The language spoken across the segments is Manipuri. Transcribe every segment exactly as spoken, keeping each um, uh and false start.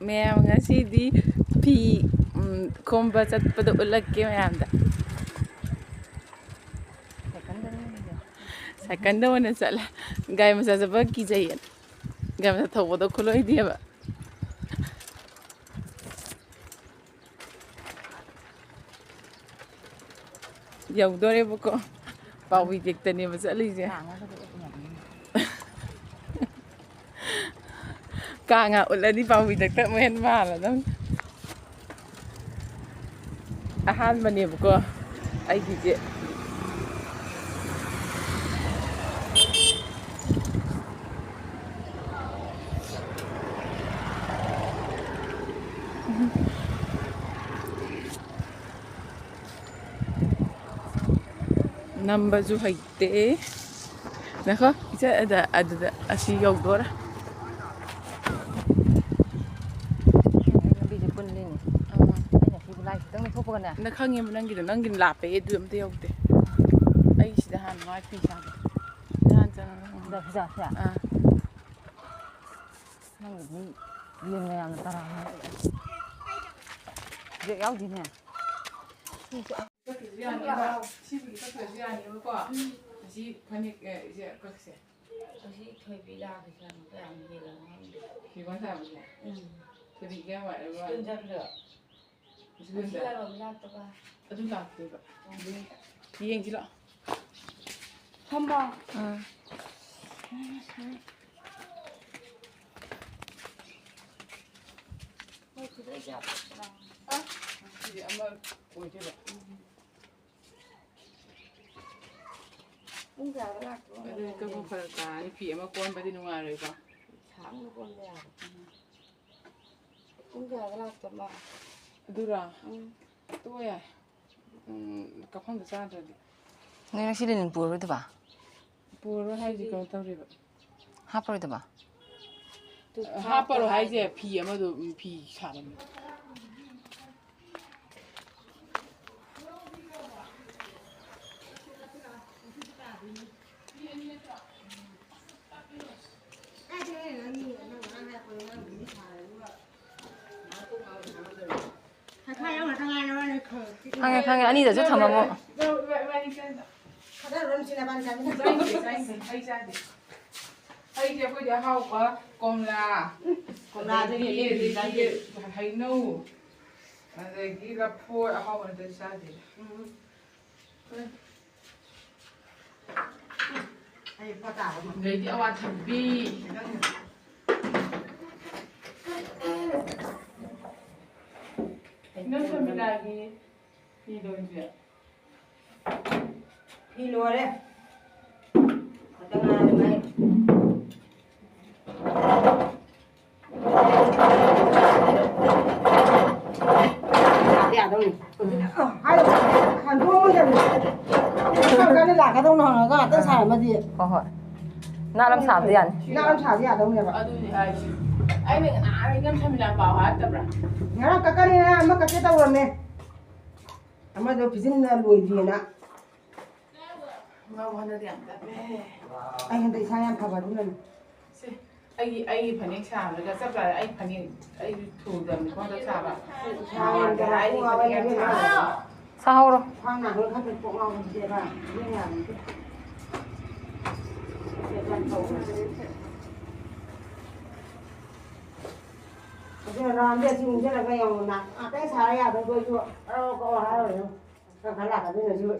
ꯃꯌꯥꯝ ꯉꯁꯤꯗꯤ ꯐꯤ, ꯎꯝ, ꯈꯣꯝꯕ ꯆꯠꯄꯗ ꯎꯠꯂꯛꯀꯦ ꯃꯌꯥꯝꯗ꯫ ꯁꯥꯏꯀꯜꯗ ꯑꯣꯏꯅ ꯆꯠꯂꯦ꯫ ꯒꯥꯔꯤ ꯃꯆꯥ ꯆꯠꯄ ꯀꯤꯖꯩꯌꯦ꯫ ꯒꯥꯔꯤ ꯃꯆꯥ ꯊꯧꯕꯗꯣ ꯈꯨꯠꯂꯣꯏꯗꯦꯕ꯫ ꯌꯧꯗꯣꯔꯦꯕꯀꯣ꯫ ꯄꯥꯎꯕꯤ ꯇꯦꯛꯇꯅꯦꯕ ꯆꯠꯂꯤꯁꯦ꯫ ꯀꯥꯡ ꯉꯥ ꯎꯠꯂꯗꯤ ꯄꯥꯎꯕꯤ ꯇꯦꯛꯇ ꯑꯃꯨꯛ ꯍꯦꯟꯅ ꯃꯥꯜꯂꯗꯝꯅꯤ꯫ ꯑꯍꯥꯟꯕꯅꯦꯕꯀꯣ ꯑꯩꯒꯤꯁꯦ꯫ ꯅꯝꯕꯁꯨ ꯍꯩꯇꯦ꯫ ꯉꯥꯏꯈꯣ, ꯏꯆꯦ, ꯑꯗ, ꯑꯗꯨꯗ, ꯑꯁꯤ ꯌꯧꯗꯣꯔꯦ꯫ ꯂꯝꯕꯤꯁꯦ ꯄꯨꯜꯂꯤꯅꯦ꯫ ꯑꯥ꯫ ꯑꯩꯅ ꯁꯤꯕꯨ ꯂꯥꯏ ꯈꯤꯇꯪ ꯊꯣꯛꯄꯒꯅꯦ꯫ ꯅꯪ ꯈꯪꯉꯦꯕ ꯅꯪꯒꯤꯗꯣ, ꯅꯪꯒꯤꯗꯣ ꯂꯥꯞꯄꯦ, ꯑꯗꯨ ꯑꯝꯇ ꯌꯧꯗꯦ꯫ ꯑꯩ ꯁꯤꯗ ꯍꯥꯟꯅ ꯃꯥꯏ ꯐꯤ ꯁꯥꯒꯦ꯫ ꯁꯤꯗ ꯍꯥꯟꯅ ꯆꯪꯉꯒ ꯍꯪꯉꯣ꯫ ꯁꯤꯗ, ꯁꯤꯗ, ꯁꯤꯗ꯫ ꯑꯥ꯫ ꯅꯪꯒꯤꯗꯤ ꯌꯦꯟꯒ ꯌꯥꯝꯅ ꯇꯔꯥꯝꯅ ꯕ꯭ꯔꯦꯛ ꯌꯥꯎꯗꯦꯅꯦ꯫ ꯀꯛꯈꯤꯕꯁꯨ ꯌꯥꯅꯤꯕ꯫ ꯁꯤꯕꯨꯗꯤ ꯀꯛꯈꯤꯕꯁꯨ ꯌꯥꯅꯤꯕꯀꯣ꯫ ꯑꯁꯤ ꯐꯅꯦꯛ, ꯑꯦ, ꯏꯁꯦ ꯀꯛꯁꯦ꯫ ꯑꯁꯤ ꯊꯣꯏꯕꯤ ꯂꯥꯛꯈꯤꯁꯦ ꯀꯌꯥꯝ ꯍꯦꯜꯂꯕ ꯈꯪꯗꯦ꯫ ꯐꯤꯕꯣꯟ ꯁꯥꯕꯁꯦ? ꯎꯝ꯫ ꯊꯣꯏꯕꯤ ꯀꯌꯥꯝ ꯋꯥꯠꯂꯤꯕ? ꯁ꯭ꯀꯨꯜ ꯆꯠꯈ꯭ꯔꯤꯔꯣ? ꯁ꯭ꯀꯨꯜ ꯉꯁꯤ ꯆꯠ- ꯌꯥꯔꯣꯝ ꯂꯥꯛꯇꯕ? ꯑꯗꯨ ꯂꯥꯛꯇꯦꯕ꯫ ꯎꯝ꯫ ꯌꯦꯡꯁꯤ ꯂꯥꯛꯑꯣ꯫ ꯐꯝꯕ꯫ ꯑꯥ꯫ ꯃꯣꯏ ꯈꯨꯗꯩ ꯀꯌꯥ ꯄꯨꯔꯛꯄꯅꯣ? ꯑ, ꯁꯤꯗꯤ ꯑꯃ ꯑꯣꯏꯗꯣꯏꯕ꯫ ꯄꯨꯡ ꯀꯌꯥꯗ ꯂꯥꯛꯇꯣꯏꯅꯣ ꯑꯗꯨꯗꯤ ꯈꯪꯗꯦ꯫ ꯀꯛꯄ ꯐꯔꯛ ꯇꯥꯔꯅꯤ꯫ ꯐꯤ ꯑꯃ ꯀꯣꯟꯕꯗꯤ ꯅꯨꯡꯉꯥꯏꯔꯣꯏꯀꯣ꯫ ꯁꯥꯡꯅ ꯀꯣꯟꯕ ꯌꯥꯕ꯫ ꯎꯝ꯫ ꯄꯨꯡ ꯀꯌꯥꯗ ꯂꯥꯛꯇꯣꯏꯅꯣ? ꯑꯗꯨꯔꯣ? ꯎꯝ꯫ ꯇꯣꯛꯑꯣ ꯌꯥꯔꯦ꯫ ꯎꯝ, ꯀꯛꯐꯝꯗ ꯆꯥꯗ꯭ꯔꯗꯤ꯫ ꯅꯣꯏ ꯉꯁꯤ ꯂꯤꯅꯤꯟ ꯄꯨꯔꯔꯣꯏꯗꯕ? ꯄꯨꯔꯔꯣꯏ ꯍꯥꯏꯁꯦ ꯀꯩꯅꯣ ꯇꯧꯔꯦꯕ꯫ ꯍꯥꯞꯄꯔꯣꯏꯗꯕ? ꯍꯥꯞꯄꯔꯣꯏ ꯍꯥꯏꯁꯦ ꯐꯤ ꯑꯃꯗꯣ, ꯎꯝ, ꯐꯤ ꯁꯥꯔꯝꯃꯦ꯫ ꯈꯪꯉꯦ, ꯈꯪꯉꯦ꯫ ꯑꯅꯤꯗꯁꯨ ꯊꯝꯃꯝꯃꯣ꯫ ꯏꯕꯥꯅꯤ ꯆꯥꯅꯤ꯫ ꯆꯥꯅꯤꯡꯗꯦ, ꯆꯥꯅꯤꯡꯗꯦ꯫ ꯍꯩ ꯆꯥꯗꯦ꯫ ꯍꯩꯁꯦ ꯑꯩꯈꯣꯏꯗꯤ ꯑꯍꯥꯎꯕ ꯀꯣꯝꯂꯥ, ꯀꯣꯝꯂꯥꯗꯨꯗꯤ ꯑꯗꯒꯤ, ꯂꯦꯝꯗ꯭ꯔꯗꯤ ꯑꯗꯒꯤ ꯆꯥꯗꯦ꯫ ꯍꯩꯅꯧ, ꯑꯗꯒꯤ ꯂꯐꯣꯏ ꯑꯍꯥꯎꯕ ꯅꯠꯇ꯭ꯔꯗꯤ ꯆꯥꯗꯦ꯫ ꯎꯝ꯫ ꯑꯗꯩꯗꯤ ꯑꯋꯥꯊꯕꯤ꯫ ꯏꯅꯝ ꯁꯔꯃꯤꯂꯥꯒꯤ ꯐꯤꯗꯣ ꯏꯆꯦ꯫ ꯐꯤ ꯂꯣꯏꯔꯦ꯫ ꯈꯛꯇ ꯉꯥꯏꯔꯦ ꯃꯥꯏ꯫ ꯌꯥꯗꯤ ꯌꯥꯗꯧꯅꯤ꯫ ꯍꯥꯏ, ꯍꯟꯗꯣꯛꯑꯝꯃꯣꯏꯗꯕꯅꯤ꯫ ꯀꯔꯝ ꯀꯥꯟꯗ ꯂꯥꯛꯀꯗꯧꯅꯣ ꯍꯪꯉꯒ ꯉꯥꯛꯇꯪ ꯁꯥꯔꯝꯃꯗꯤ꯫ ꯍꯣꯏ, ꯍꯣꯏ꯫ ꯅꯥꯠ ꯑꯃ ꯁꯥꯕꯗꯤ ꯌꯥꯅꯤ꯫ ꯅꯥꯠ ꯑꯃ ꯁꯥꯕꯗꯤ ꯌꯥꯗꯧꯅꯦꯕ꯫ ꯑꯗꯨꯅꯤ ꯍꯥꯏꯁꯦ꯫ ꯑꯩꯅ ꯉꯔꯥꯡ ꯏꯅꯝ ꯁꯃꯤꯂꯥ ꯄꯥꯎ ꯍꯥꯏꯔꯛꯇꯕ꯭ꯔꯥ? ꯉꯔꯥꯡ ꯀꯛꯀꯅꯤꯅ ꯑꯃ ꯀꯛꯀꯦ ꯇꯧꯔꯝꯃꯦ꯫ ꯑꯃꯗꯣ ꯄꯤꯁꯤꯟꯅ ꯂꯣꯏꯗ꯭ꯔꯤꯑꯅ꯫ ꯉꯥꯎꯕ ꯍꯟꯗꯛꯇꯤ ꯌꯥꯝ ꯇꯞꯄꯦ꯫ ꯑꯩ ꯍꯟꯗꯛ ꯏꯁꯥ ꯌꯥꯝ ꯐꯕ ꯑꯗꯨꯅꯅꯦ꯫ ꯁꯦ, ꯑꯩꯒꯤ, ꯑꯩꯒꯤ ꯐꯅꯦꯛ ꯁꯥꯕꯗꯒ ꯆꯞ ꯆꯥꯔꯦ꯫ ꯑꯩ ꯐꯅꯦꯛ, ꯑꯩ ꯊꯨꯗꯕꯅꯤꯀꯣ ꯍꯟꯗꯛ ꯁꯥꯕ꯫ ꯏꯁꯥ ꯌꯥꯝ ꯐꯕ ꯍꯥꯏꯗꯤ ꯀꯣꯛ ꯐꯅꯦꯛ ꯌꯥꯝ ꯉꯥꯎꯕ ꯁꯥꯕ꯫ ꯁꯥꯍꯧꯔꯣ꯫ ꯈ꯭ꯋꯥꯡ ꯅꯥꯕ ꯈꯪꯗꯦ, ꯀꯣꯛ ꯉꯥꯎꯕꯁꯤꯗꯤ ꯑꯉꯥꯡ ꯏꯕꯦꯝ ꯌꯥꯗꯦ꯫ ꯑꯗꯨꯅ ꯔꯥꯎꯟꯗꯤ ꯑꯁꯤ ꯎꯟꯁꯤꯜꯂꯒ ꯌꯦꯡꯉꯨ, ꯉꯥꯛꯇꯪ ꯁꯥꯔ ꯌꯥꯗꯕꯗꯣ ꯑꯩꯁꯨ ꯑꯔꯥꯎ ꯀꯛꯑꯣ ꯍꯥꯏꯔꯣꯏ꯫ ꯈꯔ ꯈꯔ ꯂꯥꯛꯀꯗꯣꯏꯅꯦ ꯁꯤꯕꯨ꯫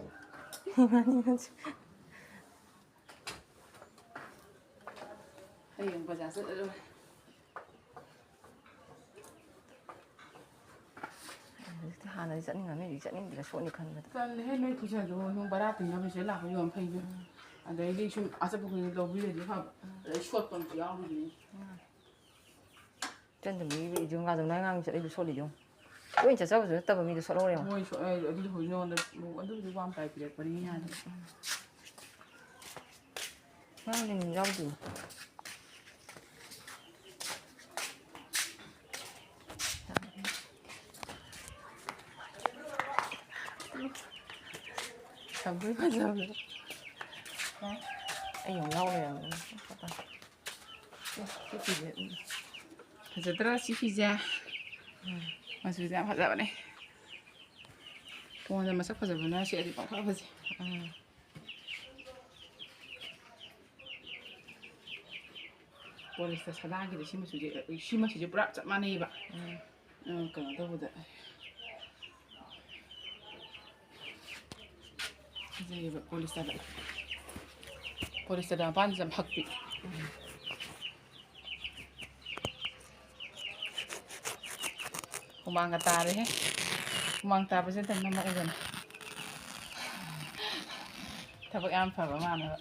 ꯍꯌꯦꯡ ꯕꯖꯥꯔ ꯆꯠꯂꯔꯣꯏ꯫ ꯍꯧꯖꯤꯛꯇꯤ ꯍꯥꯟꯅꯗꯤ ꯆꯠꯅꯤꯡꯉꯝꯃꯤ, ꯍꯧꯖꯤꯛ ꯆꯠꯅꯤꯡꯗ꯭ꯔꯦ, ꯁꯣꯠꯅꯤ ꯈꯟꯕꯗ꯫ ꯇꯜꯂꯦꯍꯦ, ꯅꯣꯏ ꯈꯨꯠꯁꯥꯗꯣ ꯅꯣꯡ ꯕꯔꯥ ꯇꯤꯡꯅꯕ ꯁꯤꯗ ꯂꯥꯛꯄ ꯌꯥꯝ ꯐꯩꯗꯣ꯫ ꯎꯝ꯫ ꯑꯗꯩꯗꯤ ꯁꯨꯝ ꯑꯆꯠꯄ ꯈꯨꯗꯤꯡ ꯂꯧꯕꯤꯔꯗꯤ ꯐꯕ꯫ ꯎꯝ꯫ ꯑꯗꯩ ꯁꯣꯠꯄ ꯑꯝꯇ ꯌꯥꯎꯔꯤꯗꯨꯅꯤ꯫ ꯎꯝ꯫ ꯏꯆꯟ ꯇꯣꯝꯕꯤꯒꯤ ꯏꯖꯨ ꯉꯥꯗꯨ ꯅꯣꯏ ꯑꯉꯥꯡ ꯆꯠꯂꯤꯗꯨ ꯁꯣꯠꯂꯤꯗꯨ꯫ ꯇꯣꯏꯅ ꯆꯠꯆꯕꯁꯨ ꯅꯠꯇꯕ ꯃꯤꯗꯨ ꯁꯣꯠꯍꯧꯔꯦ ꯌꯦꯡꯉꯣ꯫ ꯃꯣꯏ ꯁꯣꯠ-, ꯑꯦ, ꯑꯗꯨꯗꯤ ꯍꯧꯖꯤꯛ ꯅꯉꯣꯟꯗ ꯑꯗꯨꯕꯨꯗꯤ ꯋꯥ ꯑꯃ ꯇꯥꯏ ꯄꯤꯔꯛꯄꯅꯤ ꯍꯥꯏꯅ꯫ ꯎꯝ꯫ ꯉꯥꯡꯅꯤꯡ ꯌꯥꯎꯗꯦ꯫ ꯁꯝꯕ꯭ꯔꯤ ꯐꯖꯕꯗꯣ꯫ ꯑꯩ ꯑꯃꯨꯛ ꯌꯥꯎ ꯂꯩꯔꯝꯃꯦ꯫ ꯁꯤ ꯐꯤꯁꯦ, ꯎꯝ꯫ ꯐꯖꯗ꯭ꯔꯥ ꯁꯤ ꯐꯤꯁꯦ? ꯎꯝ꯫ ꯃꯆꯨꯁꯦ ꯌꯥꯝ ꯐꯖꯕꯅꯦ꯫ ꯐꯣꯟꯗ ꯃꯁꯛ ꯐꯖꯕꯅ ꯁꯦꯠꯂꯗꯤ ꯄꯪꯐ ꯐꯖꯩ꯫ ꯎꯝ꯫ ꯄꯣꯂꯤꯁꯇꯔ ꯁꯗꯥꯒꯤꯗꯤ ꯁꯤ ꯃꯆꯨꯁꯦ, ꯁꯤ ꯃꯆꯨꯁꯦ ꯄꯨꯔꯥ ꯆꯞ ꯃꯥꯟꯅꯩꯌꯦꯕ꯫ ꯎꯝ꯫ ꯎꯝ, ꯀꯩꯅꯣ ꯇꯧꯕꯗ ꯐꯖꯩꯌꯦꯕ ꯄꯣꯂꯤꯁꯇꯔꯗ꯫ ꯄꯣꯂꯤꯁꯇꯔꯗ ꯃꯄꯥꯟꯁꯦ ꯌꯥꯝ ꯍꯛꯄꯤ꯫ ꯍꯨꯃꯥꯡꯒ ꯇꯥꯔꯦꯍꯦ꯫ ꯍꯨꯃꯥꯡ ꯇꯥꯕꯁꯦ ꯑꯝꯇ ꯅꯝꯃꯛꯎꯕꯅꯦ꯫ ꯊꯕꯛ ꯌꯥꯝ ꯐꯕ ꯃꯥꯟꯅꯕ꯫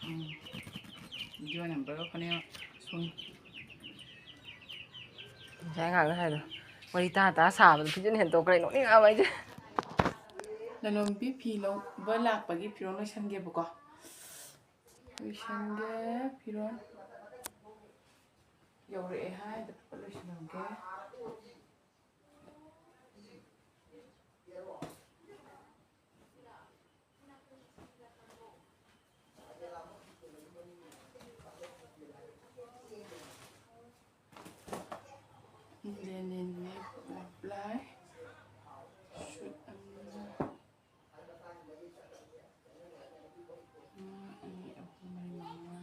ꯎꯝ꯫ ꯚꯤꯗꯤꯑꯣ ꯅꯝꯕꯔꯒ ꯐꯅꯦꯛ ꯁꯨꯡ-, ꯉꯁꯥꯏ ꯑꯉꯥꯡꯅ ꯍꯥꯏꯗꯣ꯫ ꯋꯥꯔꯤ ꯇꯥ ꯇꯥ ꯁꯥꯕꯗꯣ ꯐꯤꯖꯤꯟ ꯍꯦꯟꯗꯣꯛꯈ꯭ꯔꯦ꯫ ꯅꯣꯛꯅꯤꯡꯉꯛꯑꯕ ꯑꯩꯁꯦ꯫ ꯂꯂꯣꯟꯕꯤ ꯐꯤ ꯂꯧꯕ ꯂꯥꯛꯄꯒꯤ ꯐꯤꯔꯣꯜ ꯂꯣꯏꯁꯟꯒꯦꯕꯀꯣ꯫ ꯂꯣꯏꯁꯟꯒꯦ ꯐꯤꯔꯣꯜ꯫ ꯌꯧꯔꯛꯑꯦ ꯍꯥꯏꯗ ꯐꯠ ꯂꯣꯏꯁꯜꯂꯝꯒꯦ꯫ ꯂꯦꯅꯤꯟꯅꯦ, ꯄꯨꯂꯞ ꯂꯥꯏ꯫ ꯁꯨꯠ ꯑꯃ, ꯑꯃ, ꯑꯅꯤ, ꯑꯍꯨꯝ, ꯃꯔꯤ, ꯃꯉꯥ,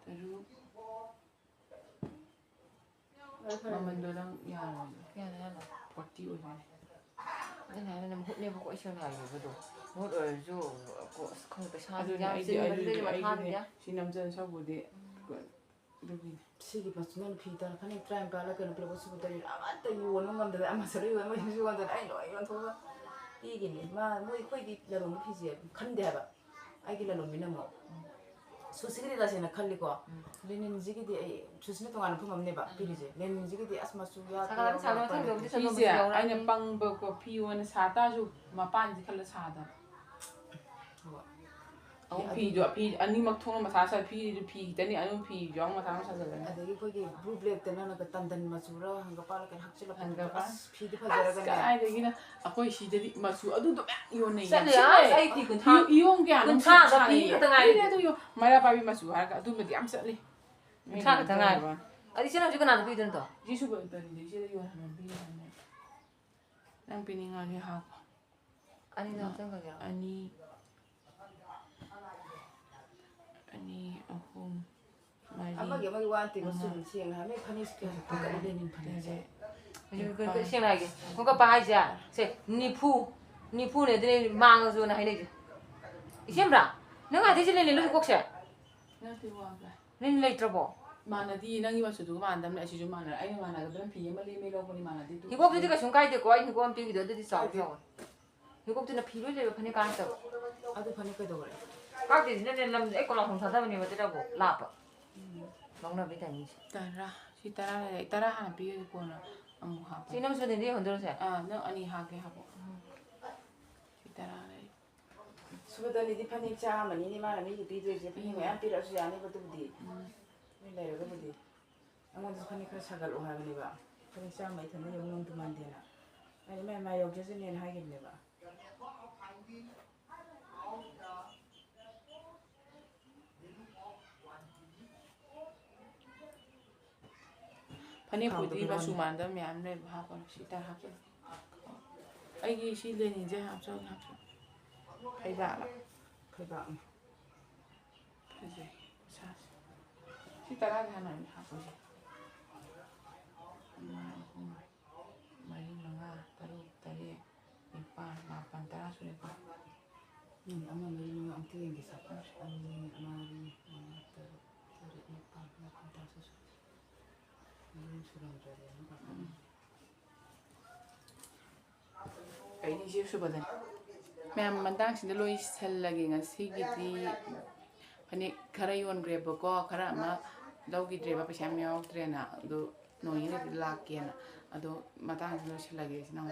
ꯇꯔꯨꯛ꯫ ꯃꯃꯟꯗꯣ ꯅꯪ ꯌꯥꯔꯣꯏ꯫ ꯀꯌꯥꯅꯣ ꯍꯥꯏꯅꯣ? ꯐꯣꯔꯇꯤ ꯑꯣꯏꯕꯅꯦ꯫ ꯑꯩꯅ ꯍꯥꯏꯅ ꯃꯍꯨꯠꯅꯦꯕꯀꯣ ꯑꯩ ꯁꯦꯡꯅ ꯍꯥꯏꯔꯕꯗꯣ꯫ ꯃꯍꯨꯠ ꯑꯣꯏꯔꯁꯨ ꯀꯣ, ꯑꯁ, ꯈꯪꯗꯦ, ꯄꯩꯁꯥꯁꯨ ꯑꯗꯨꯅꯦ, ꯌꯥꯝ ꯑꯩꯗꯤ, ꯆꯤꯟꯃꯟꯕꯩ ꯑꯩꯗꯤ, ꯃꯊꯥ ꯑꯩꯗꯤꯅꯦ, ꯌꯥꯝ ꯁꯤ ꯅꯝꯖꯟ ꯁꯔꯨꯛꯄꯨꯗꯤ ꯑꯗꯨꯒꯤꯅꯦ꯫ ꯁꯤꯒꯤ ꯄꯔꯁꯣꯅꯦꯜ ꯐꯤ ꯇꯔꯥ ꯐꯅꯦꯛ ꯇꯔꯥꯅꯤꯄꯥꯜꯂ ꯀꯩꯅꯣ ꯄꯨꯂꯞ ꯁꯨꯕ ꯇꯔꯦꯠ ꯑꯃꯠꯇ ꯌꯣꯟꯕ ꯉꯝꯗꯕ, ꯑꯃ ꯁꯔꯨꯛ ꯌꯣꯟꯕ, ꯑꯃ ꯌꯣꯟꯗꯅ ꯑꯩ ꯂꯣꯏ ꯌꯣꯟꯊꯣꯛꯑꯒ ꯄꯤꯒꯤꯅꯤ꯫ ꯃꯥ, ꯃꯣꯏ ꯑꯩꯈꯣꯏꯒꯤ ꯂꯂꯣꯟꯕ ꯐꯤꯁꯦ ꯈꯟꯗꯦ ꯍꯥꯏꯕ꯫ ꯑꯩꯒꯤ ꯂꯂꯣꯟꯕꯤꯅ ꯑꯃꯨꯛ ꯁꯨꯁꯤꯒꯤꯗꯤ ꯇꯁꯦꯡꯅ ꯈꯜꯂꯤꯀꯣ꯫ ꯎꯝ꯫ ꯂꯦꯅꯤꯟꯁꯤꯒꯤꯗꯤ ꯑꯩ ꯁꯨꯁꯤꯅ ꯇꯣꯉꯥꯟꯅ ꯐꯝꯃꯝꯅꯦꯕ ꯎꯝ꯫ ꯄꯤꯔꯤꯁꯦ꯫ ꯂꯦꯅꯤꯟꯁꯤꯒꯤꯗꯤ ꯑꯁ ꯃꯆꯨ ꯌꯥꯛꯄ ꯁꯥꯒꯠꯂꯛꯑꯅꯤ, ꯌꯥꯎꯕ ꯁꯥꯒꯠꯂꯛꯑꯅꯤ, ꯌꯥꯎꯕ ꯊꯪꯗꯕꯨꯗꯤ ꯌꯥꯎꯕ꯫ ꯁꯤꯁꯦ ꯌꯥꯎꯔꯛꯑꯅꯤ꯫ ꯑꯩꯅ ꯄꯪꯕꯀꯣ, ꯐꯤ ꯑꯣꯏꯅ ꯁꯥ ꯇꯥꯔꯁꯨ ꯃꯄꯥꯟꯁꯦ ꯈꯜꯂ ꯁꯥꯗꯕ꯫ ꯍꯣꯏ꯫ ꯑꯃꯨꯛ ꯐꯤꯗꯣ, ꯐꯤ ꯑꯅꯤꯃꯛ ꯊꯣꯛꯅ ꯃꯊꯥ ꯁꯥ-, ꯐꯤꯗꯨ ꯐꯤ ꯈꯤꯇꯅꯤ, ꯑꯗꯨ ꯐꯤꯁꯨ ꯌꯥꯎꯅ ꯃꯊꯥ ꯑꯃꯨꯛ ꯁꯥꯖꯜꯂꯅꯤ꯫ ꯑꯗꯒꯤ ꯑꯩꯈꯣꯏꯒꯤ blue blackꯇ ꯅꯪꯅꯒ ꯇꯟꯗꯟ ꯃꯆꯨꯔ ꯍꯪꯒꯄꯥꯜꯂ ꯀꯩꯅꯣ ꯍꯛꯆꯤꯜꯂꯛꯄꯗꯨꯗ ꯍꯪꯒꯄꯥꯜ꯫ ꯑꯁ, ꯐꯤꯗꯤ ꯑꯁ, ꯐꯖꯔꯒꯅꯦ꯫ ꯀꯗꯥꯏꯗꯒꯤꯅꯣ? ꯑꯩꯈꯣꯏ ꯁꯤꯗꯗꯤ ꯃꯆꯨ ꯑꯗꯨꯗꯣ ꯃꯌꯥꯝ ꯌꯣꯟꯅꯩ, ꯌꯥꯝ ꯆꯠꯂꯦ, ꯁꯤꯠꯅꯩ꯫ ꯑꯁ, ꯑꯩ ꯐꯤ ꯀꯨꯟꯊ꯭ꯔꯥ, ꯌꯨ-, ꯏꯌꯣꯡ ꯀꯌꯥꯅꯣ ꯀꯨꯟꯊ꯭ꯔꯥꯒ ꯁꯥꯔꯤꯌꯦ꯫ ꯐꯤ ꯈꯛꯇ ꯉꯥꯏꯔꯦ꯫ ꯑꯗꯨꯅꯦ ꯑꯗꯨ ꯌꯣ-, ꯃꯩꯔꯥ ꯄꯥꯏꯕꯤ ꯃꯆꯨ ꯍꯥꯏꯔꯒ ꯑꯗꯨꯝꯕꯗꯤ ꯌꯥꯝ ꯆꯠꯂꯤ꯫ ꯀꯨꯟꯊ꯭ꯔꯥ ꯈꯛꯇ ꯉꯥꯏꯔꯦ꯫ ꯑꯗꯨ ꯏꯆꯦꯅ ꯍꯧꯖꯤꯛ ꯀꯅꯥꯗ ꯄꯤꯗꯣꯏꯅꯣ ꯑꯗꯣ? ꯏꯆꯦ ꯁꯨꯕ ꯇꯧꯔꯤꯗꯣ ꯏꯆꯦꯗ ꯌꯣꯟꯍꯟꯕꯤꯔꯣ ꯍꯥꯏꯕꯅꯦ꯫ ꯅꯪ ꯄꯤꯅꯤꯡꯉꯗꯤ ꯍꯥꯞꯄꯣ꯫ ꯑꯅꯤꯗꯣ ꯍꯥꯞꯆꯟꯈ꯭ꯔꯒꯦꯔꯣ? ꯑꯅꯤ, ꯑꯅꯤ, ꯑꯍꯨꯝ, ꯃꯔꯤ, ꯑꯃꯒꯤ ꯑꯃꯒꯤ ꯋꯥ ꯅꯠꯇꯦꯀꯣ, ꯃꯉꯥ, ꯆꯨꯝ ꯁꯦꯡꯅ ꯍꯥꯏ꯫ ꯅꯣꯏ ꯐꯅꯦꯛꯁꯦ ꯀꯌꯥ ꯇꯔꯨꯛ, ꯂꯦꯅꯤꯟ ꯐꯅꯦꯛꯁꯦ? ꯇꯔꯦꯠ, ꯍꯧꯖꯤꯛ ꯅꯤꯄꯥꯜ, ꯁꯦꯡꯅ ꯍꯥꯏꯒꯦ, ꯈꯣꯡꯀꯞꯄ ꯍꯥꯏꯁꯦ, ꯁꯦ, ꯅꯤꯐꯨ, ꯅꯤꯐꯨꯅꯦ ꯑꯗꯨꯅꯦ ꯃꯥꯡꯉꯁꯨꯅ ꯍꯥꯏꯅꯩꯁꯦ꯫ ꯏꯆꯦꯝꯕ꯭ꯔꯥ, ꯅꯪ ꯍꯥꯏꯗꯣꯏꯁꯦ ꯂꯦꯅꯤꯟꯂꯣ ꯍꯤꯀꯣꯛꯁꯦ? ꯅꯠꯇꯦ, ꯋꯥꯕ꯭ꯔꯥ? ꯂꯦꯅꯤꯟ ꯂꯩꯇ꯭ꯔꯕꯣ? ꯃꯥꯟꯅꯗꯤ, ꯅꯪꯒꯤ ꯃꯆꯨꯗꯨꯒ ꯃꯥꯟꯅꯗꯕꯅꯦ, ꯑꯁꯤꯁꯨ ꯃꯥꯟꯅꯔꯦ꯫ ꯑꯩꯅ ꯃꯥꯟꯅꯒꯗꯕꯅ ꯐꯤ ꯑꯃ ꯂꯦꯝꯃꯦ ꯂꯧꯕꯅꯤ, ꯃꯥꯟꯅꯗꯦ꯫ ꯍꯤꯒꯣꯛꯇꯨꯗꯤ ꯀꯩꯁꯨꯝ ꯀꯥꯏꯗꯦꯀꯣ, ꯑꯩ ꯍꯤꯒꯣꯛ ꯑꯃ ꯄꯤꯈꯤꯗꯣ ꯑꯗꯨꯗꯤ ꯆꯥꯎ ꯀꯥꯏꯗꯦ꯫ ꯆꯥꯎ꯫ ꯍꯤꯒꯣꯛꯇꯨꯅ ꯐꯤ ꯂꯣꯏ ꯂꯩꯕ ꯐꯅꯦꯛ ꯀꯥꯟꯅꯗꯕ꯫ ꯑꯗꯨ ꯐꯅꯦꯛ ꯀꯩꯗꯧꯔꯦ? ꯀꯥꯛꯇꯦꯁꯤꯅꯅꯦ ꯂꯝꯁꯦ ꯑꯩ ꯀꯣꯂꯥ ꯈꯣꯡ ꯊꯥꯗꯕꯅꯦꯕ ꯑꯗꯨꯗꯕꯨ ꯂꯥꯞꯄ꯫ ꯎꯝ꯫ ꯂꯧꯅꯕꯒꯤ ꯇꯥꯏꯃꯤꯡꯁꯦ꯫ ꯇꯔꯥ꯫ ꯁꯤ ꯇꯔꯥ ꯂꯩꯔꯦ꯫ ꯇꯔꯥ ꯍꯥꯟꯅ ꯄꯤꯔꯒꯦ, ꯀꯣꯟꯅ ꯑꯃꯨꯛ ꯍꯥꯞꯄꯣ꯫ ꯁꯤ ꯅꯪ ꯁꯨꯗꯦꯟꯗꯤ ꯌꯣꯟꯗꯣꯏꯔꯣ ꯁꯦ? ꯑꯥ, ꯅꯪ ꯑꯅꯤ ꯍꯥꯞꯀꯦ ꯍꯥꯞꯄꯣ꯫ ꯎꯝ꯫ ꯁꯤ ꯇꯔꯥ ꯂꯩꯔꯦ꯫ ꯁꯨꯕꯗꯅꯤꯗꯤ ꯐꯅꯦꯛ ꯆꯥꯝꯃꯅꯤꯅꯦ ꯃꯥꯅ ꯃꯤꯒꯤ ꯄꯤꯗꯣꯏꯁꯦ꯫ ꯐꯅꯦꯛ ꯎꯝ꯫ ꯃꯌꯥꯝ ꯄꯤꯔꯛꯑꯁꯨ ꯌꯥꯅꯤꯕ ꯑꯗꯨꯕꯨꯗꯤ꯫ ꯎꯝ꯫ ꯅꯣꯏ ꯂꯩꯔꯒꯕꯨꯗꯤ꯫ ꯑꯩꯉꯣꯟꯗꯁꯨ ꯐꯅꯦꯛ ꯈꯔ ꯁꯥꯒꯠꯂꯛꯑꯣ ꯍꯥꯏꯕꯅꯦꯕ꯫ ꯐꯅꯦꯛ ꯆꯥꯝꯃ ꯑꯩ ꯏꯊꯟꯗ ꯌꯧ ꯉꯝꯗꯧ ꯃꯥꯟꯗꯦꯅ꯫ ꯑꯩꯅ ꯏꯃꯥ, ꯏꯃꯥ ꯌꯧꯖꯁꯅꯦꯅ ꯍꯥꯏꯈꯤꯕꯅꯦꯕ꯫ ꯐꯅꯦꯛꯄꯨꯗꯤ ꯈꯥꯎꯗ ꯃꯆꯨ ꯄꯤꯔꯛꯑꯣꯅꯦ꯫ ꯃꯥꯟꯅꯗꯕ ꯃꯌꯥꯝ ꯂꯩꯕ, ꯍꯥꯞꯄꯅꯤ꯫ ꯁꯤ ꯇꯔꯥ ꯍꯥꯞꯆꯤꯜꯂꯣ꯫ ꯑꯩꯒꯤ ꯁꯤ ꯂꯦꯅꯤꯟꯁꯦ ꯍꯥꯞꯆꯧ, ꯍꯥꯞꯆꯧ꯫ ꯐꯩꯕꯥꯛꯂ? ꯐꯩꯕꯥꯛꯅꯤ꯫ ꯐꯖꯩ ꯈꯨꯁꯥꯁꯦ꯫ ꯁꯤ ꯇꯔꯥꯁꯦ ꯍꯥꯟꯅ ꯑꯣꯏꯅ ꯍꯥꯞꯄꯁꯦ꯫ ꯑꯃ, ꯑꯍꯨꯝ, ꯃꯔꯤ, ꯃꯉꯥ, ꯇꯔꯨꯛ, ꯇꯔꯦꯠ, ꯅꯤꯄꯥꯜ, ꯃꯥꯄꯜ, ꯇꯔꯥ ꯁꯨꯔꯦꯀꯣ꯫ ꯎꯝ, ꯑꯃ, ꯃꯔꯤ, ꯃꯉꯥ ꯑꯝꯇ ꯌꯦꯡꯒꯦꯁꯦ꯫ ꯑꯅꯤ, ꯃꯔꯤ, ꯃꯉꯥ, ꯇꯔꯨꯛ, ꯇꯔꯦꯠ, ꯅꯤꯄꯥꯜ, ꯃꯥꯄꯜ, ꯇꯔꯥ ꯁꯨꯔꯦ꯫ ꯃꯔꯤ ꯁꯨꯔꯝꯗ꯭ꯔꯗꯤ ꯑꯃꯨꯛ ꯎꯝ꯫ ꯑꯩꯗꯤ ꯏꯆꯦ ꯁꯨꯕꯗꯅꯤ꯫ ꯃꯌꯥꯝ, ꯃꯇꯥꯡꯁꯤꯗ ꯂꯣꯏꯁꯜꯂꯒꯦ ꯉꯁꯤꯒꯤꯗꯤ꯫ ꯐꯅꯦꯛ ꯈꯔ ꯌꯣꯟꯈ꯭ꯔꯦꯕꯀꯣ, ꯈꯔ ꯑꯃ ꯂꯧꯈꯤꯗ꯭ꯔꯦꯕ, ꯄꯩꯁꯥ ꯌꯥꯝ ꯌꯥꯎꯔꯛꯇ꯭ꯔꯦꯅ꯫ ꯑꯗꯣ ꯅꯣꯡꯅꯤꯅꯤꯗꯤ ꯂꯥꯛꯀꯦꯅ꯫ ꯑꯗꯣ ꯃꯇꯥꯡꯁꯤꯗ ꯂꯣꯏꯁꯜꯂꯒꯦ ꯏꯆꯤꯟ ꯏꯅꯥꯎ꯫